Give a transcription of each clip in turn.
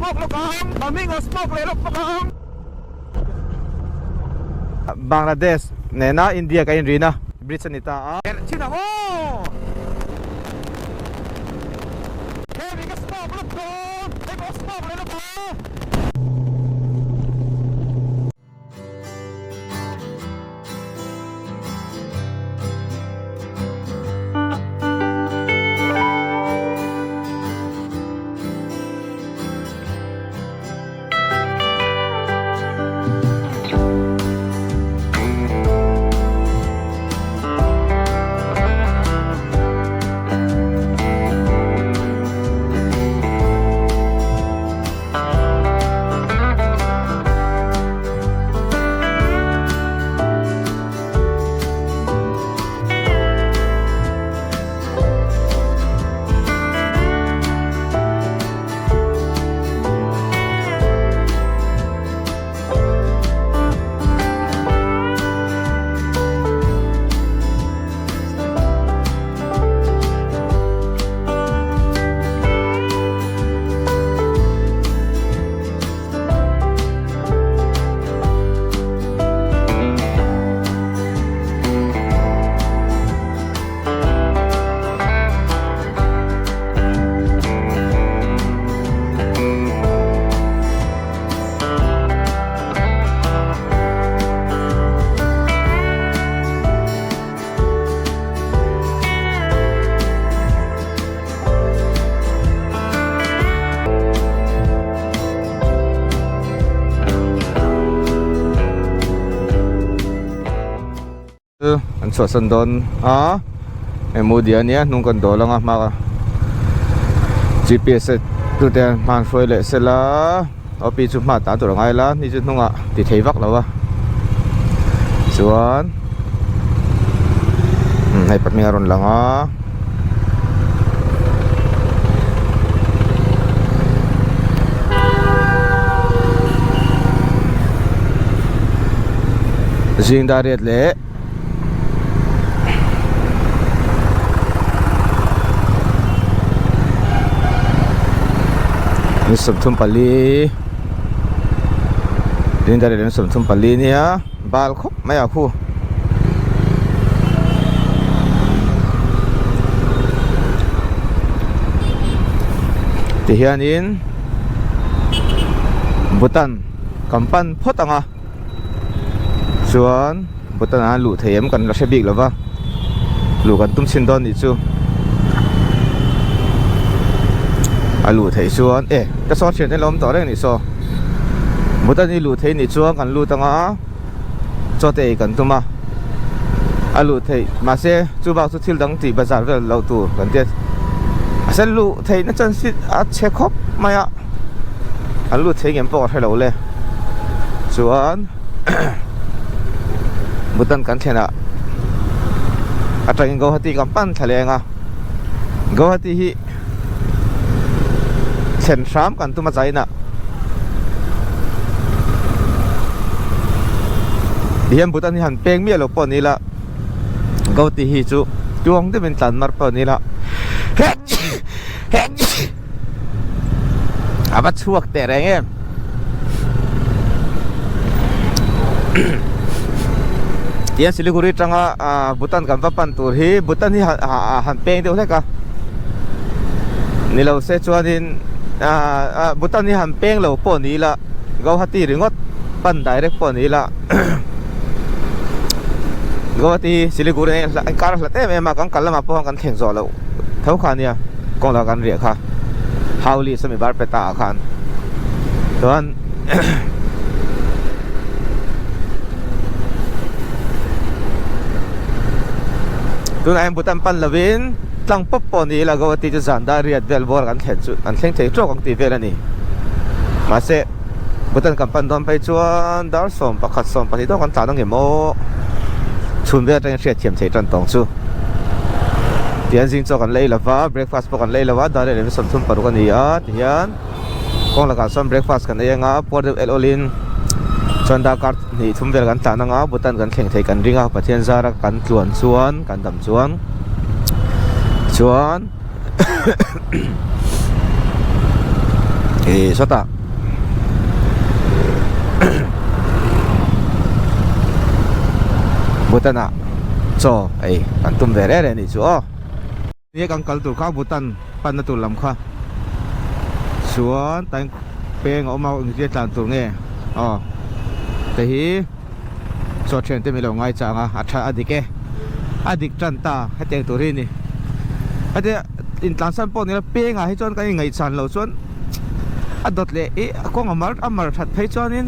smoke lawk ang Maming a smoke leh lawk bawk ang. Bangladesh nena India ka inrin a bridge a ni ta a. Herh chin ang aw! Hemi ka smoke lawk dawn hei pawh smoke leh lawk ang. An chhuahsan dawn a emaw dia ania hnung kan dawl anga hma gps te tute an hman hruai leh sela op chu hma tan tur a ngai la ni chu hnungah ti thei vak lo a chuan hei pahnih a rawn lang a. Zing dar riat leh ni 34 zing dar riat leh ni 34 nia bal khawp mai a khu. Tihianin Bhutan kan pan phawt ang a chuan Bhutan ah luh thei em kan la hre bik lo va luh kan tum chhin dawn nih chu a luh theih chuan e ka sawn thian te an lo awm tawh reng nih saw Bhutan hi luh theih nih chuan kan lut ang a. Chaw te ei kan tum a, a luh theih mahse chu bak chu thil dang tih bazar vel loh tur kan tia mahse luh theihna chance hi a chhe khawp mai a, an lut thei ngem pawh ka hre lo le chuan Bhutan kan thlen ah atangin Guwahati kan pan thla leng a, Guwahati hi thlen hram kan tum a chainah tihian Bhutan hi han peng miah lo pawh ni ila Gauti hi chu tuang deuhin tlan mar pawh ni ila a va chhuak teh reng em tihian Siliguri atanga Bhutan kan va pan tur hi Bhutan hi han peng deuh hlek a ni lo se chuanin Bhutan hi han peng lo pawh ni ila Guwahati ringawt pan direct pawh ni ila Guwahati Siliguri a inkar hlat em em a kan kal lamah pawh kan thleng zawh loh tho kha ania kawng lah kan riah kha Howley sawmi Barpeta ah khan chuan tunah hian Bhutan pan lovin tlang pawp pawh ni ila Guwahati chu zan dar riat vel bawr kan thlen chu an thleng thei tawk ang tih vel a ni mahse Bhutan kan pan dawn phei chuan dar 11 12 tawk kan tlan ang em aw chhun vel atangin hriatthiam thei tan tawng chu tihian zing chaw kan la ei lova breakfast pawh kan la ei lova dar riat leh 36 a ni a tihian. Kawng lakah chuan breakfast kan ei anga puar deuh el awlin chuan darkar hnih thum vel kan tlan anga Bhutan kan thleng thei kan ring a Pathian zara kan tluan chuan kan dam chuan chuan. Ih sawtah Bhutan ah chaw ei kan tum ve reng reng a nih chu aw. Nia kan kal tur kha Bhutan panna tur lam kha chuan tain peng a awm a engtia tlan tur nge aw te hi chaw thian te min lo ngai chang a a tha a dik e a dik tan ta hetiang tur hi a ni hetia intlansan pawh nila pengah hi chuan kan inngaihchan loh chuan a dawt leh ih a kawng a mar a mar that phei chuanin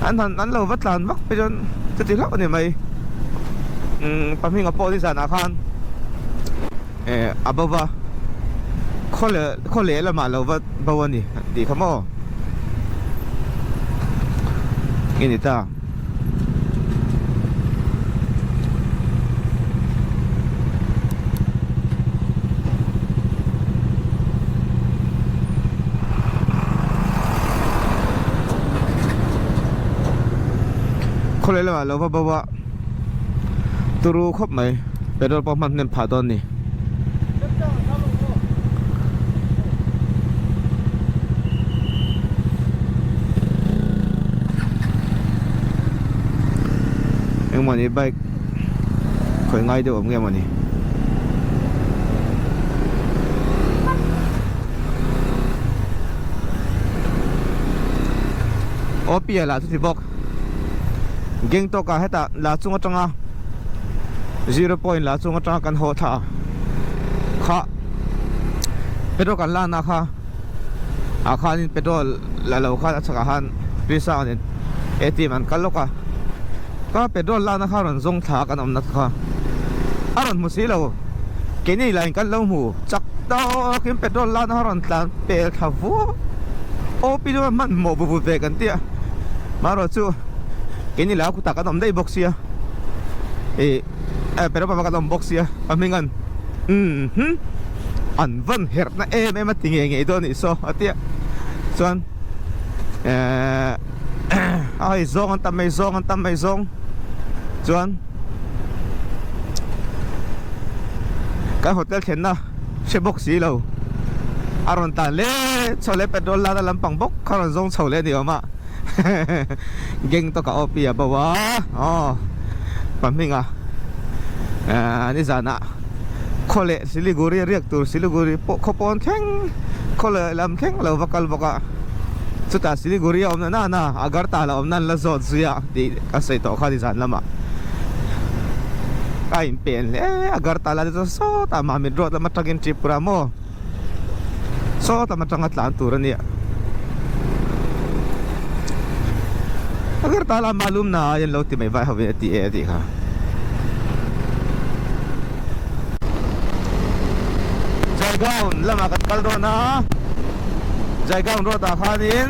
an han an lo va tlan vak phei chuan chuti hlauh a ni mai umm pahminga pawh nizanah khan eh a bo va khaw leh khaw leh lamah lo va bo a ni tih kha maw nge ni ta. Khawlai lamah lo va bo a turu khawp mai petrol pump hman hnem phah dawn a ni. Engmawni bike khawih ngai deuh awm nge mawni. Aw piah lah chuti bawk Gangtok ah hetah la chung atanga zero point la chung atanga kan haw thla kha petrol kan lana kha ah khanin petrol la lo khan a chhakah khan pisa nen atm an kal lawk a ka petrol lakna kha rawn zawng thla a kan awmna kha a rawn hmu si lo keini lah in kan lo hmu chak tawkin petrol lakna kha rawn tlan pel thla vuau aw pi chuan hmanhmawh bu vut ve kan tia marawh chu keini lah kutah kan awm daih bawk sia ih petrol pump ah kan awm bawk sia a hming an umm an van herh na em em a ti ngei ngei dawn a nih saw a tia chuan ehh a hei zawng an tam mai zawng an tam mai zawng chuan kan hotel thlenna hre bawk si lo a rawn tan le chho leh petrol lana lampang bawk kha rawn zawng chho leh a ni awm a Gangtok a OP a bo a aw pahminga ehh nizanah khaw leh Siliguri a riak tur Siliguri pawh khaw pawn thleng khaw leh lam thleng a lo va kal bawk a chutah Siliguri a awm na nana Agartala awm nan la zawt zui a tih ka sawi tawh kha nizan lamah a inpen hle Agartala te chuan sawtah Mamit road lam atangin Tripura maw. Saw tam atanga tlan tur a nia. Agartala malum na ai an lo ti mai vai hovin a ti e a tih kha. Jaigaon lamah kan kal dawn a, Jaigaon road ah khanin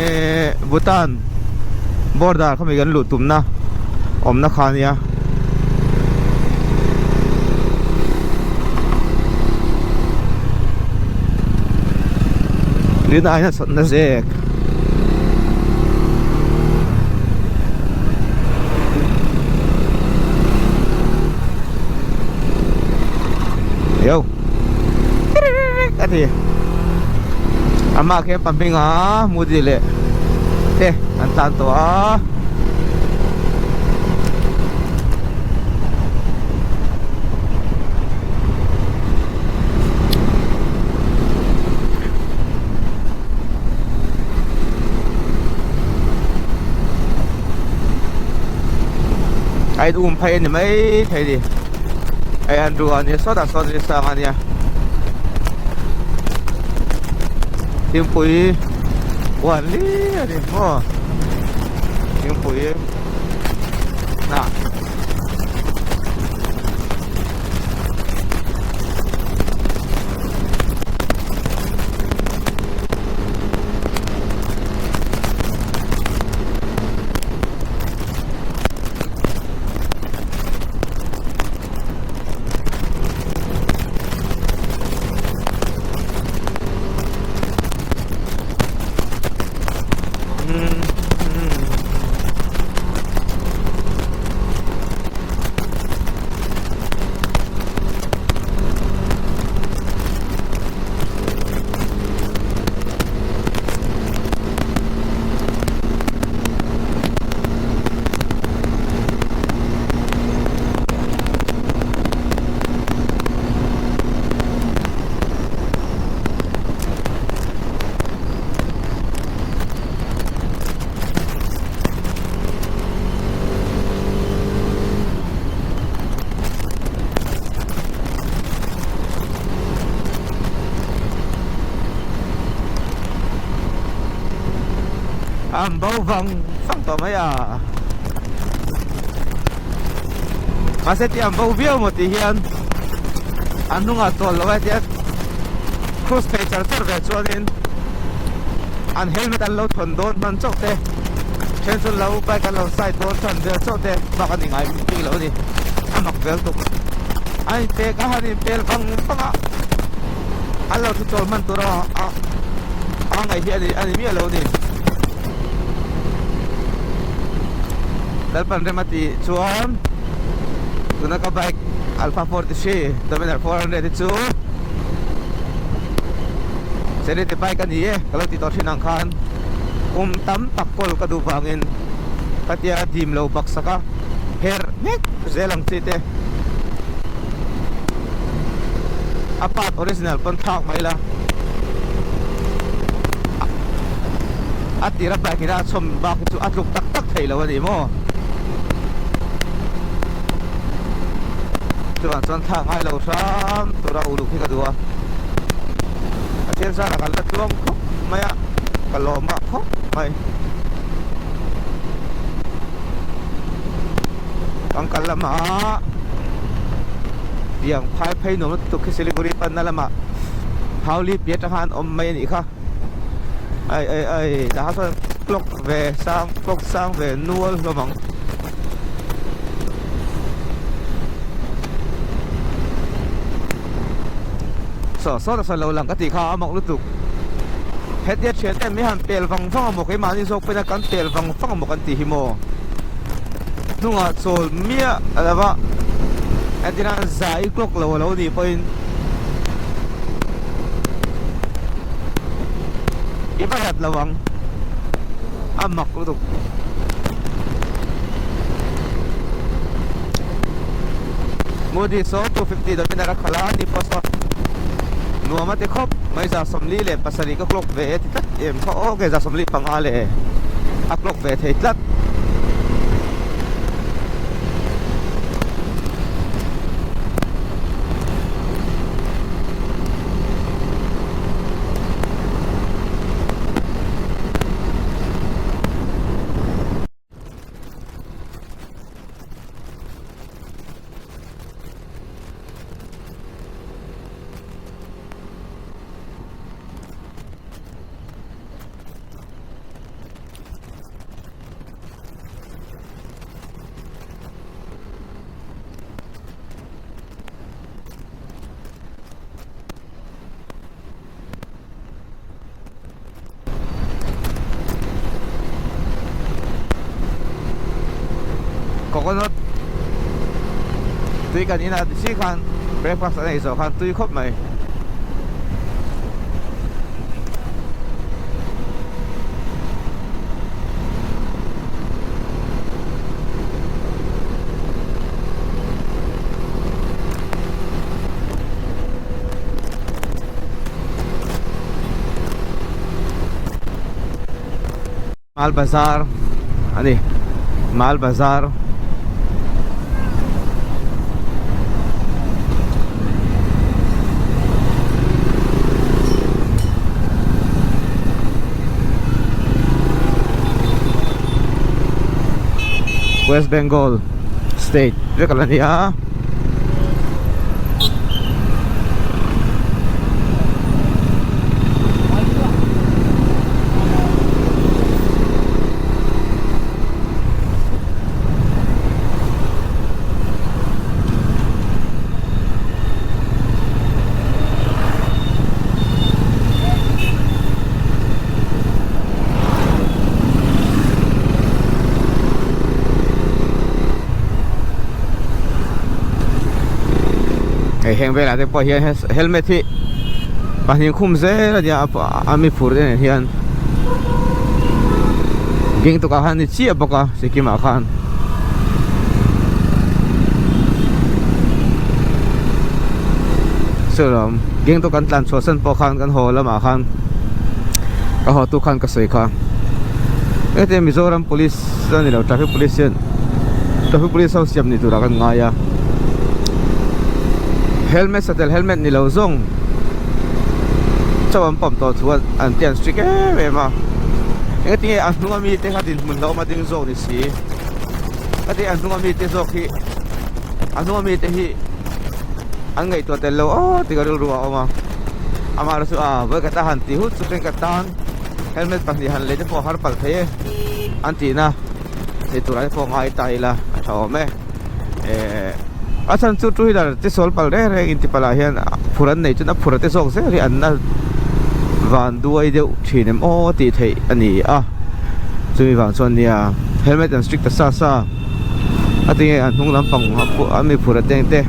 eh Bhutan border khami kan luh tumna awmna kha a nia. Lina aina sawtna zek Yo a ti amah khian pahminga mudi leh te an tlan tawh a. A in um phei a ni mai thei ni hei an ruah a nia sawtah sawn ni sang a nia thingpui huan li a ni maw. Thingpui hnah An bo vang vang tawh mai a. Mahse ti an bo viau maw tih hian an hnungah chawl lo a tia cruise thei char char ve chuanin an helmet an lo thawn dawn hman chauh te then chu lo bike an lo side dawn than vel chauh te bak a ni ngai bik lo a ni a mak vel tuk a inpek a han inpel vang vang a an lo thu chawl hman tur a a ngaih hi a ni miah lo a ni. Lalpan rem a tih chuan tuna ka bike Alpha 43 Dominar 400 hi chu Charity bike a ni e ka lo ti tawh thin ang khan kum tam tak kawl ka duh vangin khatia dim lo baksak a her nghek zel ang chi te a part original pawn thlak mai la a tira bike ina a chhawm bak hi chu a tluk tak tak thei lo a ni maw chuvang chuan thlak ngai lo hram tura uluk hi ka duh a a thian zarah kan la tluang khawp mai a ka lawm a khawp mai. Kan kal lamah tiang phai phei nuam lutuk khi Siliguri panna lamah Hauli piah atanga an awm mai a nih kha ai ai ai tah chuan clock ve sang clock sang ve nual hlawm ang. Saw saw ta sawn lo lang ka tih kha a mak lutuk hetia thian em mai han pel vang vang a maw keimahni zawk pawhin a kan pel vang vang a maw kan tih hi maw hnungah chawl miah a lo va entirna zai clock lo a lo nih pawhin i va hlat lo ang a mak lutuk. Modi saw 250 Dominar a khalh a, ni pawh saw nuam a ti khawp mai 47 ka clock ve e ti tlat em kha aw ke 75 leh a clock ve thei tlat. Coconut tui kan inah chi khan breakfast an ei zawh khan tui khawp mai. Mal bazar a ni mal bazar West Bengal state vek a la ni a. Hei heng velah te pawh hian helmet hi pahnih khum zel a nia a mi phur te nen hian Gangtok ah khan a ni chiah bawk a Sikkim ah khan. Chulam Gangtok kan tlan chhuah san pawh khan kan haw lamah khan ka haw tu khan ka sawi kha hetiang Mizoram police a ni lo traffic police hian traffic police ho siam ni turah kan ngai a helmet satel helmet ni lo zawng chauh an pawm tawh thu an ti an strict em em a. Engatinge a hnunga mite kha dinhmun hlauhawm a ding zawk ni si? Engatinge a hnunga mite zawk hi a hnunga mite hi an ngaihtuah tel lo aw tih ka rilru a awm a. Amaherawhchu a vawikhat a han ti hut chu thenkhat tan helmet pahnih han lei te pawh a har palh thei e an tihna thei turah te pawh ngai ta ila a tha awm e. Ehh a chhan chu two wheeler te sawl palh reng reng inti palh ah hian phur an nei chuan a phur a te zawk zel hi an la van duai deuh thin em aw tih theih a ni a chumi vang chuan nia helmet an strict ta sa sa a tinge an hnung lampang a mi phur a teng te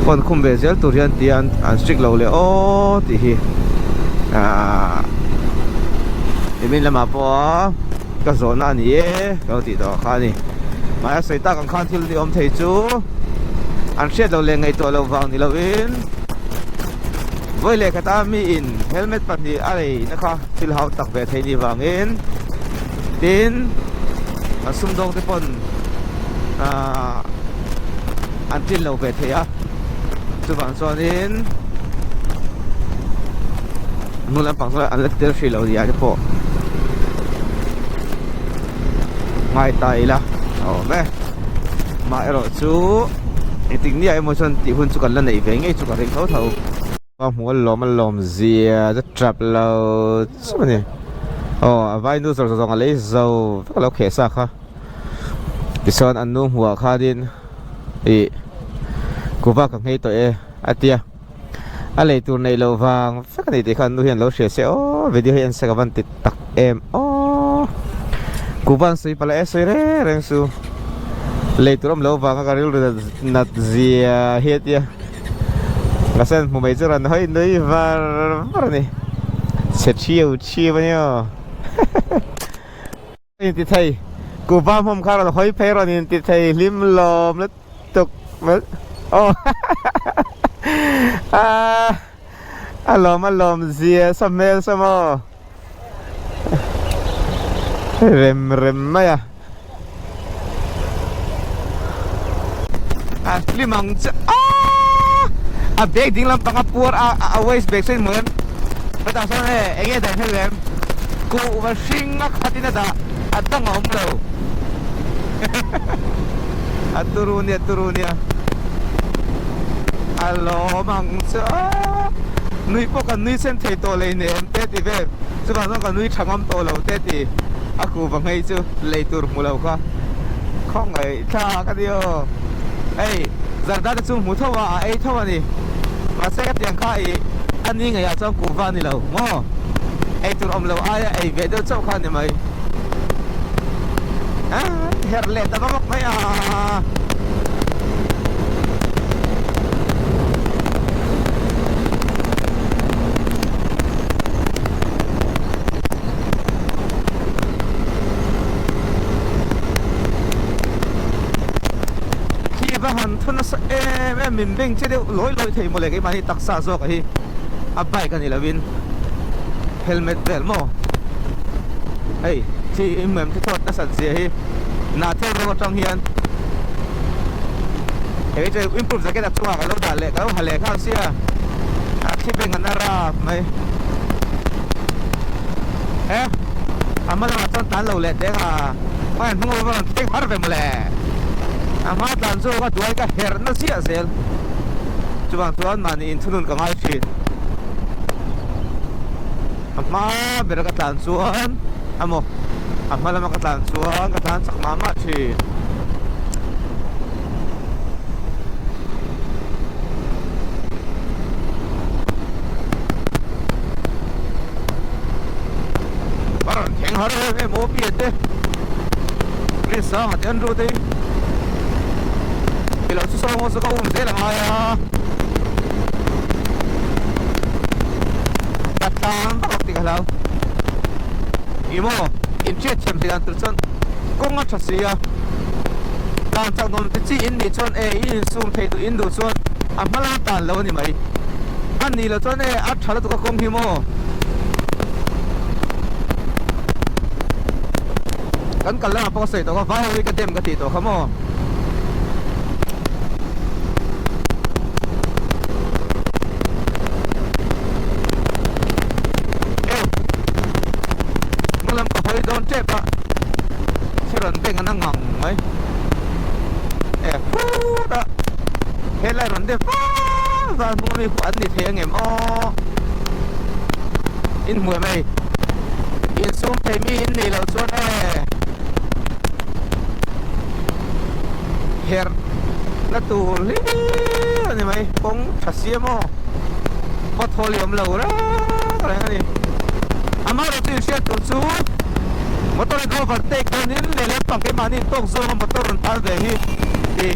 phone khum ve zel tur hian tia an strict lo leh aw tih hi ahh nimin lamah pawh Ka zawhna a ni e ka lo tih tawh kha a ni. Mahse sawi tak ang khan thil ni awm thei chu an hriat loh leh ngaihtuah loh vang ni loin vawi leh khata miin helmet pahnih a leina kha thil hau tak ve thei ni vangin tin an sumdawng te pawn ahh an tlin lo ve thei a chuvang chuanin Hnu lampang chuan an la ti tel hrih lo nia te pawh ngai ta ila a awm e mah erawh chu engtik ni ah emaw chuan tih hun chu kan la neih ve ngei chu ka ring tho tho. A hmuh a lawm a lawm zia chu tap lo chiah a ni aw a vai nu zawr zawng a lei zo vek a lo kheh sa kha tichuan an nu hmuh ah khanin ih kuva ka nghei tawh e a tia. A lei tur neih loh vang vek a ni tih kha an nu hian lo hria se aw video hi en se ka van ti tak em aw kuva an sawi palh a e sawi reng reng su lei tur awm loh vanga ka rilru nat zia hi a tia mahse an hmu mai chu rawn hawi nui var var a ni chhe thiau thiau a nia aw. Inti thei kuva hmawm kha rawn hawi phei rawn inti thei hlim lawm lutuk mai aw ah a lawm a lawm zia sa hmel sa maw rem rem mai a a hlim ang che ah a bag ding lampang a puar a a waist bag sawn mawi hetah sawn e eng nge dan hre em kuhva hring a khat in a dah a dang a awm lo a turu nia turu nia a lawm ang che ah nui pawh kan nui sen thei tawh lei nem te ti vel chuvang chuan ka nui tha ngam tawh lo te ti a kuhva nghei chu lei tur hmu lo kha khawngaih thlak a ni aw hei zarda te chu hmu tho a a ei tho a ni mahse ka tiang kha ih a ni ngei ah chuan kuhva a ni lo maw ei tur awm lo aia ei ve deuh chauh kha a ni mai ah herh leh ta bawk mai a. Khi va han thu nasa em em min beng che deuh lawi lawi thei mawle keimahni taksa zawk a hi a bike a ni lovin helmet vel maw hei khi em khi thawt nasat zia hi nah thil rawng atang hian hei chu improve jacket a chungah ka lo dah leh ka lo ha leh nghal sia a thli beng an a rap mai. E a hma lamah chuan tlan lo leh teng a hmai an hnung a rawn thleng har ve mawle a hma tlan zawk a duai ka herh na ziah zel chuvang chuan mahni inthunun ka ngai thin a hma ber ka tlan chuan emaw a hma lama ka tlan chuan ka tlan chak mah mah thin. A rawn thleng har em em aw pian te rin sanga te an ru te hi ilo chu saw ngaw chu ka um zel a ngai a ka tlan vak ang tih ka hlau ih maw inhriat thiam theih dan tur chuan kawng a tha si a tlan chak nuam ti chi in nih chuan e i insum thei duh in duh chuan a hma lam tan lo a ni mai a nih loh chuan e a tha lutuk a kawng hi maw kan kal lamah pawh ka sawi tawh kha vai ho hi ka dem ka tih tawh kha maw. dawn tep a thil rawn beng an a ngang mai e phut a helai rawn dep vak vak hnung ami khu an ni thei angem aw in hmu em hei insum thei mi in nih loh chuan e herh na tur hlir a ni mai kawng tha siam aw pothole awm lo reng reng a ni amaherawhchu inhriat tur chu motor in overtake dawnin lehlam pang keimahni in tawk zawnga motor rawn tan ve hi tih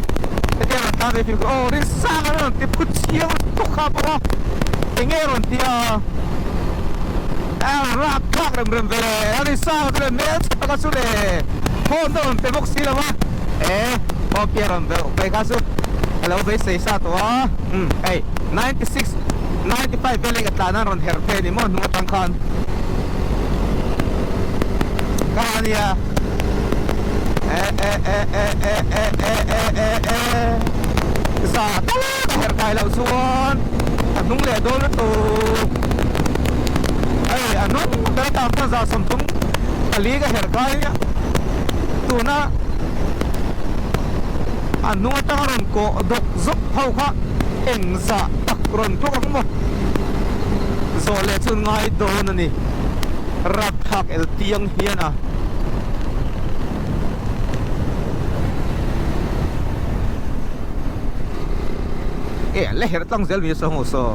hetiang rawn tan ve fimkhur aw rin sang a rawn ti phut chiang lutuk kha bawk a enge rawn ti a a rap thlak rem rem ve a rin sang a chu le hmel chhe taka chu le phone te rawn pe bawk si lo a e aw pian rawn be pe kha chu a lo beisei sa tawh a umm hei 96 95 vel eng a tlan a rawn herh phei a ni maw hnung atang khan ka a nia e e e e e e e e e e za tal a herh kai loh chuan a hnung leh dawn lutuk hei a hnung ber atang chuan za 30 pali ka herh kai a tuna a hnung atanga rawn kawh dawk zawk ho kha eng zah tak rawn tluk ang maw zawh leh chu ngai dawn a ni rapthlak el tiang hian a. E a la her tlang zel mai saw saw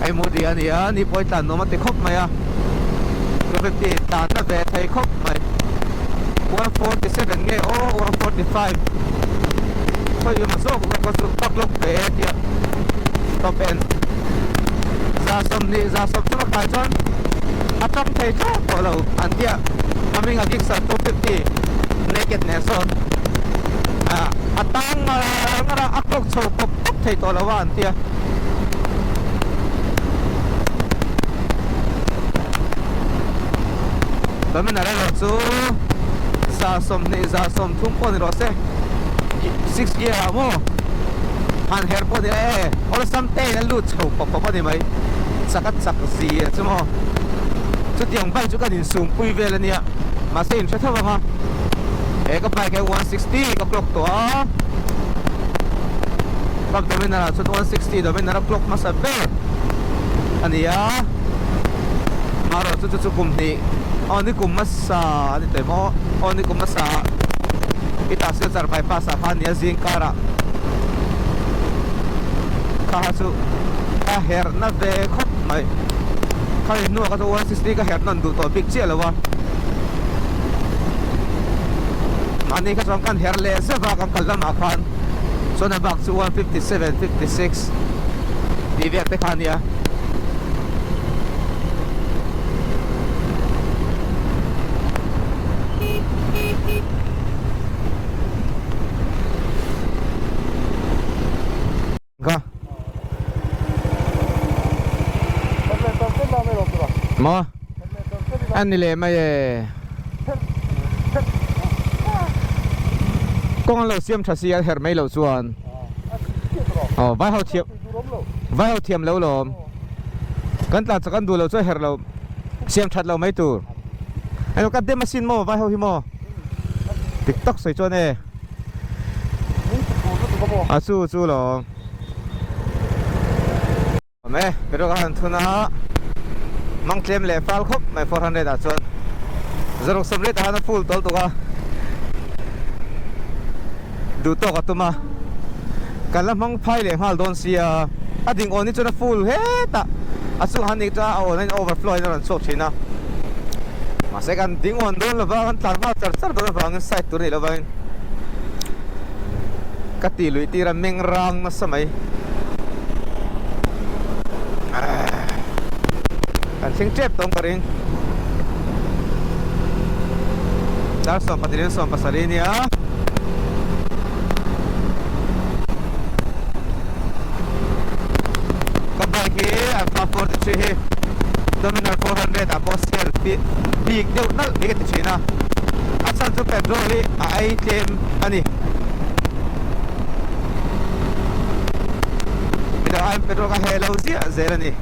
hei mudi a ni a ni pawh hi tlan nuam a ti khawp mai a 250 tlan na ve thei khawp mai 147 nge aw 145 khawi emaw zawk zawk a chu tak lawk ve e tia top en 20 20 a kai chuan a tang thei thlawt tawh lo an tia a hming a Gixxer 250 naked nen sawn ah a tang ngar ngar a a kawk chho pawp pawp thei tawh lo a an tia. Dominar erawh chu 20 30 pawh ni rawh se six gear ah maw han her pawh ni e awlsam te in a lut chho pawp pawp a ni mai chak a chak zia chu maw chutiang bike chu kan insum pui vel a nia mahse in hre tho ang a he ka bike hi 160 ka clock tawh a club Dominar ah chuan 160 Dominar a clock hmasa ber a ni a marawh chu chu chu kum hnih aw ni kum hmasa a ni tawh em aw aw ni kum hmasa i tah silchar bypass ah khan a ni a zing karah kha kha chu ka herh na ve khawp mai khami hnuah kha chu 160 ka herh nawn duh tawh bik chiah lo a mahni kha chuan kan herh leh zeuh a kan kal lamah khan chuan a bak chu 157 56 tih vel te kha a nia. Ka. Maw? A ni leh mai e. Kawng an lo siam tha si a herh mai loh chuan. Aw vai ho thiam vai ho thiam lo lawm. Kan tlan chak an duh loh chuan herh lo siam that lo mai tur. Emaw ka dem asin maw vai ho hi maw. Dik tak sawi chuan e. A chu chu lawm. Awm e, petrol ka han thun a, mang tlem leh fal khawp mai 400 ah chuan zaruk 40 ah khan a full tawl tuk a, duh tawk a tum a, kan la hmang phai leh nghal dawn sia, a ding awn hi chuan a full hetah a chungah han nih chuan a awn a in overflow in a rawn chhuak thin a, mahse kan ding awn dawn lova kan tlan nghal char char dawn avangin side tur a nih lovangin ka tih luih tir a meng rang nasa mai. Kan thleng tep tawng ka ring. Dar 17 in 17 nia. Ka bike hi Alpha 43 hi Dominar 400 ah pawh sale bik deuh nalh hi ka ti thin a. A chhan chu petrol hi a ei tlem a ni. Midang aiin petrol ka heh lo ziah zel a ni.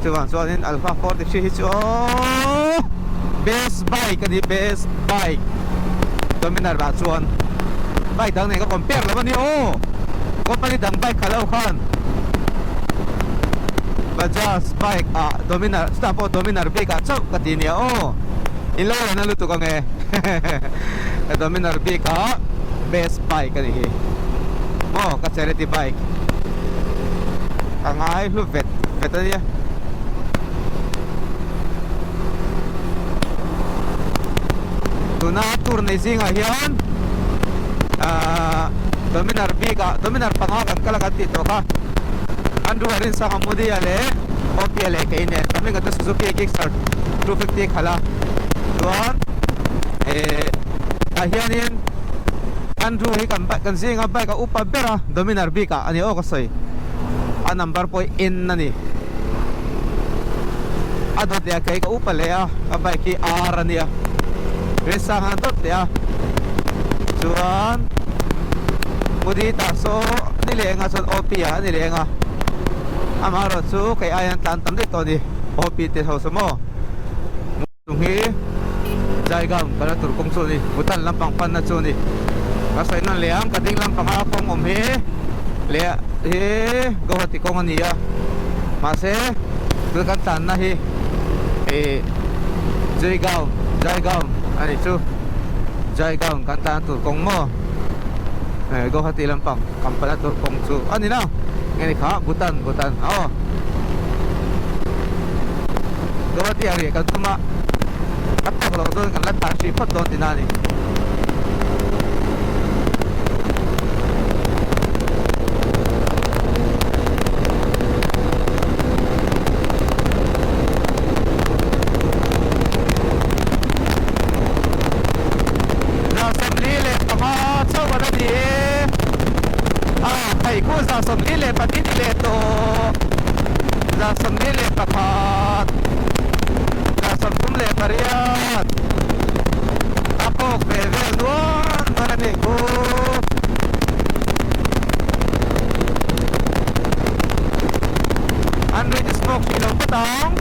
Chuvang chuanin Alpha 43 hi chu aww best bike a ni best bike Dominar ah chuan bike dang nen ka compare lo a ni aw company dang bike kha lo khan Bajaj bike ah Dominar chutah pawh Dominar bik ah chauh ka ti nia aw in lo rehna lutuk ang e Dominar bik ah best bike a ni hi maw ka charity bike ka ngai hlu vet vet a nia. Tuna tour nei zingah hian ahh Dominar bik ah Dominar panga kan kal a kan tih tawh kha Andrew Harinsanga Modi-a leh Opia leh kei nen kan hming ah chuan Suzuki Gixxer 250 khalh a chuan eh tah hianin Andrew hi kan bike kan zinga bike a upa ber a Dominar bik ah a ni aw ka sawi a number pawh hi N a ni. A dawt leh a kei ka upa leh a ka bike hi R a nia Resanga a dawt leh a chuan Mudi tah saw ni leh eng ah chuan OP ah a ni leh eng a amaherawh chu kei aiin an tlan tam daih tawh a ni OP te ho saw maw. Chung hi Jaigaon kalna tur kawng chu a ni, Bhutan lampang panna chu a ni. Ka sawi nawn leh ang, ka ding lampanga kawng awm hi leh hi Guwahati kawng a ni a, mahse tuna kan tlanna hi ih Jaigaon Jaigaon a nih chu, Jaigaon kan tlanna tur kawng maw Guwahati lampang kan panna tur kawng chu a ni lo, nge ni kha Bhutan Bhutan aw. Guwahati ah riah kan tum a, a tawk loh dawn kan la tlan hrih phawt dawn tihna a ni. 45 chauh a la ni e, a pheikhur 42 ni leh tawh. 21 38 a kawk ve vel nual nual a ni khu an rin smoke hrih lo phawt ang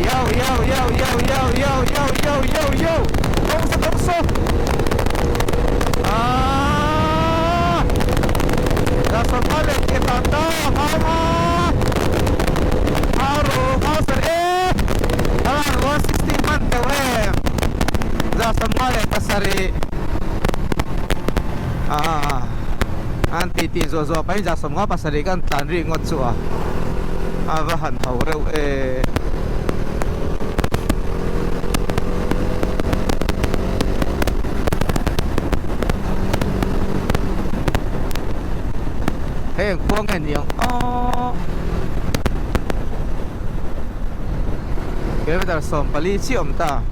yo yo yo yo yo yo yo yo yo yo dawng saw dawng saw Aaa Zasawma leh ke tan ta hau a hau ru hau sar e around 160 hman teuh em Zasawma leh pasarih aaa an tih tih zuah zuah pahin Zasawma pasarih kan tlan rik ngawt chu a a va han ho reuh e. Hei ang khua nge ni ang aww kilometer 14 chiah awm ta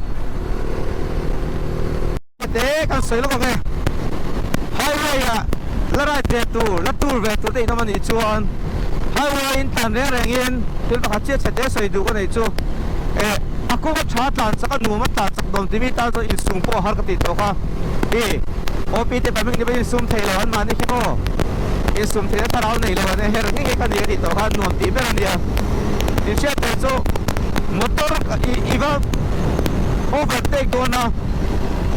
te kan sawi lawk ang e highway ah la ride ve tur la tour ve tur te in awm anih chuan highway in tlan reng reng in thil pakhat chiah chhe te sawi duh ka neih chu eh a kawng a tha tlan chak a nuam a tlan chak dawm timi tan chuan insum pawh a har ka tih tawh kha i OP te pahnih ni pawhin insum thei lo an mahni khi maw insum theihna thlarau nei lo an her nge nge kha ni ka tih tawh kha nuam tih ber a nia inhriat theih chu motor i i va overtake dawn a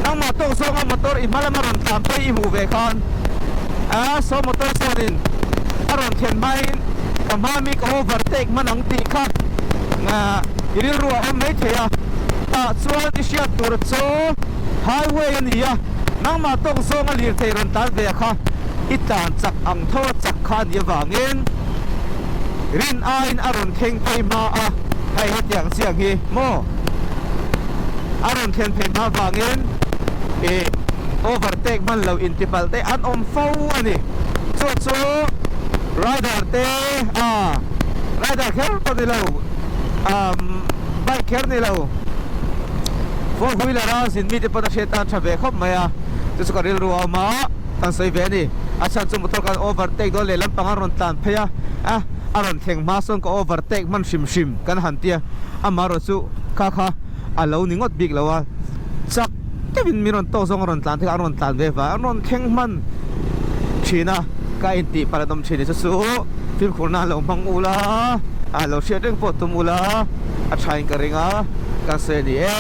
nangmah tawk zawnga motor i hma lama rawn tlan phei i hmuh ve khan a saw motor sawnin a rawn thlen hmain ka hma mi ka overtake hman ang tih kha i rilru a awm mai thei a tah chuan i hriat tur chu highway a ni a nangmah tawk zawnga lirthei rawn tlan ve kha i tlan chak ang tho a chak kha a nih avangin rin aiin a rawn thleng phei hma a hei hetiang chiang hi maw a rawn thlen phei hma avangin ih overtake hman lo intipalh te an awm fo a ni chu chu rider te a rider kher pawh ni lo umm bike kher ni lo four wheeler a zin mite pawn a hriat tan tha ve khawp mai a chu chu ka rilru a awm a kan sawi ve a ni a chhan chu motor khan overtake dawn leh lampang a rawn tlan phei a a a rawn thleng hma sawn ka overtake hman hrim hrim kan han tia amaherawh chu kha kha a lo ni ngawt bik lo a chak deuhin min rawn tawk zawng a rawn tlan thei a an rawn tlan ve vang an rawn thleng hman thin a. Ka intih palh an awm thin ni chu chu fimkhur nan lo hmang ula a lo hriat reng pawh tum ula a tha in ka ring a kan sawi a ni e.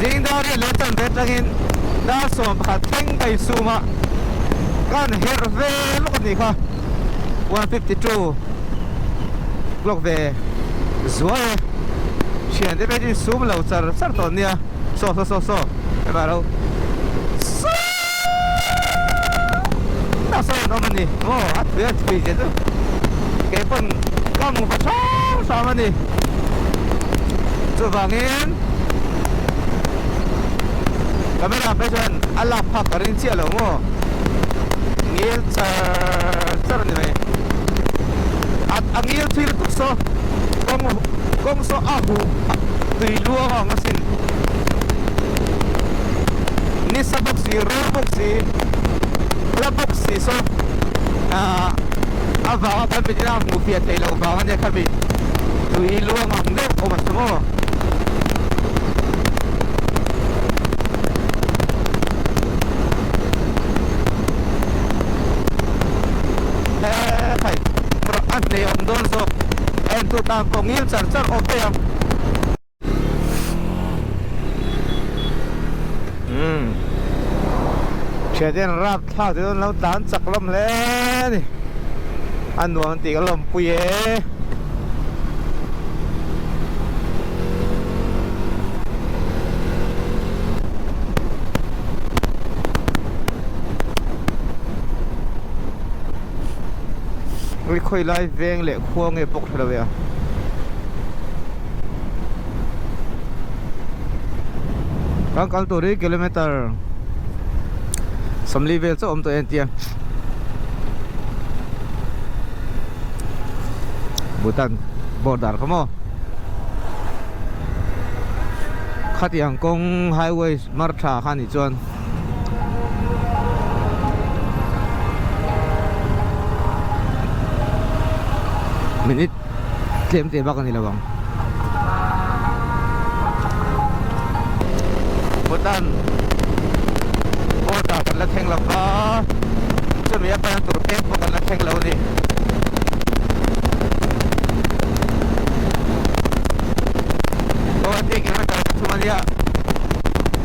Zing dar riat leh chanve atangin dar 11 thleng ka insum a, ka han herh ve lawk a nih kha, 152 clock ve zuai e, thiante pawh hi chu insum lo char char tawh nia, saw saw saw saw hei lo. Sawtah sawn an awm a ni maw a thui a thui zia chu kei pawn ka hmu va hrang hrang a ni chuvangin camera phei chuan a lak phak ka ring chiah lo maw ngil char char a ni mai a ngil thui lutuk saw kawng kawng saw a huh tui luang a awm asin. Nisa bawk si, rul bawk si, hla bawk si saw ah a vanga kan mit ina hmuh fiah theih loh vang ania khami tui luang ang deuh awm a si maw. Hekhai a hneh awm dawn zawk a entu tan pawh ngil char char awm daih ang. Umm Thian hian rap thlak te chuan lo tlan chak lawm hle a ni a nuam tih ka lawmpui e. Khawi lai veng leh khua nge bawk hre lo e a. Kan kal tur hi kilometer 40 vel chauh awm tawh e an tia Bhutan border kha maw khatiang kawng highway mar tha kha nih chuan minute tlem te bak a ni lo ang. Bhutan border kan la thleng lo va, chumi a pan tur pek pawh kan la thleng lo a ni. Guwahati kilometer pathum a nia,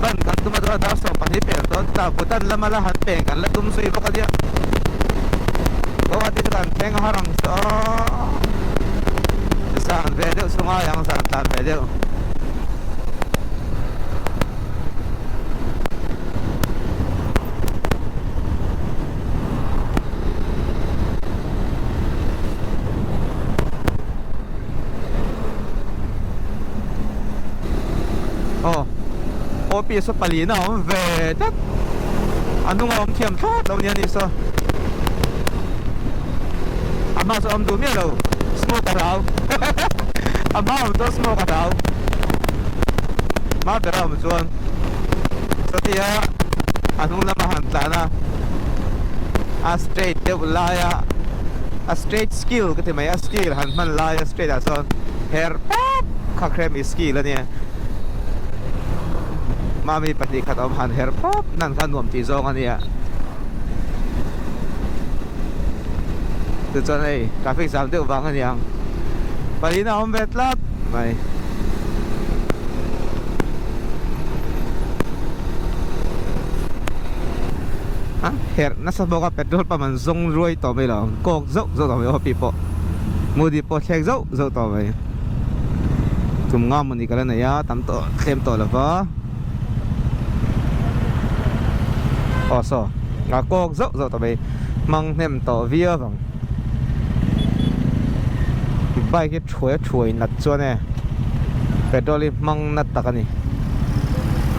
ban kan tum a chuan dar 12 per dawn ta Bhutan lama la han peng kan la tum zui bawk a nia. Guwahati chu kan thleng har ang chu aw. Zan ve deuh chu ngai ang zan tlan ve deuh. Aw office a palina a awm ve tlat a hnung a awm thiam thlawt lo nia ni saw. A hma chu a awm duh miah lo smoke a hlau a hma awm chuan smoke a hlau hma ber a awm chuan chutia a hnung lama han tlan a a straight deuh laia a straight skill ka ti mai a skill han hman laia straight ah chuan her pawp kha khrem i skill a nia mami 2 khat awm han her pawp nan kha nuam tih zawng a nia. Tichuan hei traffic jam deuh vang a ni ang paliin a awm ve tlat mai. A herh nasa bawk a petrol pump an zawng ruai tawh mai lo ang kawk zauh zauh tawh mai happy pawh moody pawh thlek zauh zauh tawh mai tum nga mawni ka la nei a tam tawh thlem tawh lova. Aw saw a kawk zauh zauh tawh mai hmang hnem tawh viau vang bike hi thuai a thuai nat chuan e petrol hi hmang nat tak a ni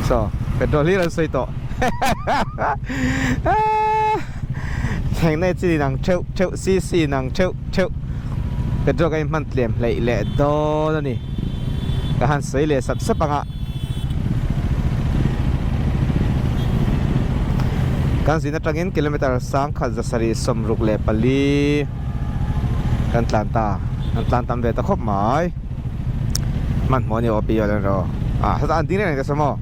saw petrol hi an sawi tawh Thleng na chi nang theuh theuh cc nang theuh theuh petrol ka inhman tlem hleih leh dawn a ni. Ka han sawi leh sap sap ang a. Kan zin atangin kilometer 1764 kan tlan ta. Kan tlan tam ve ta khawp mai. Hmanhmawh a ni aw pi aw ro. Ah heta an ding reng reng ta saw maw.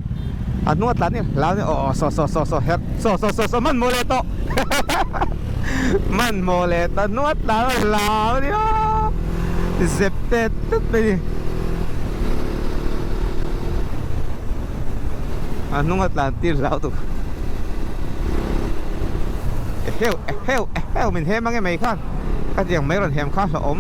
A hnung a tlan ni hlau ni aw saw saw saw saw her saw saw saw saw hmanhmawh leh tawh. Hmanhmawh leh ta hnung a tlan a hlau a nia. Zep tet tet mai ni. A hnung a tlan tir hlau tuk. Eheu eheu eheu min hem ange mai khan. Khatiang mai rawn hem kha hlauhawm.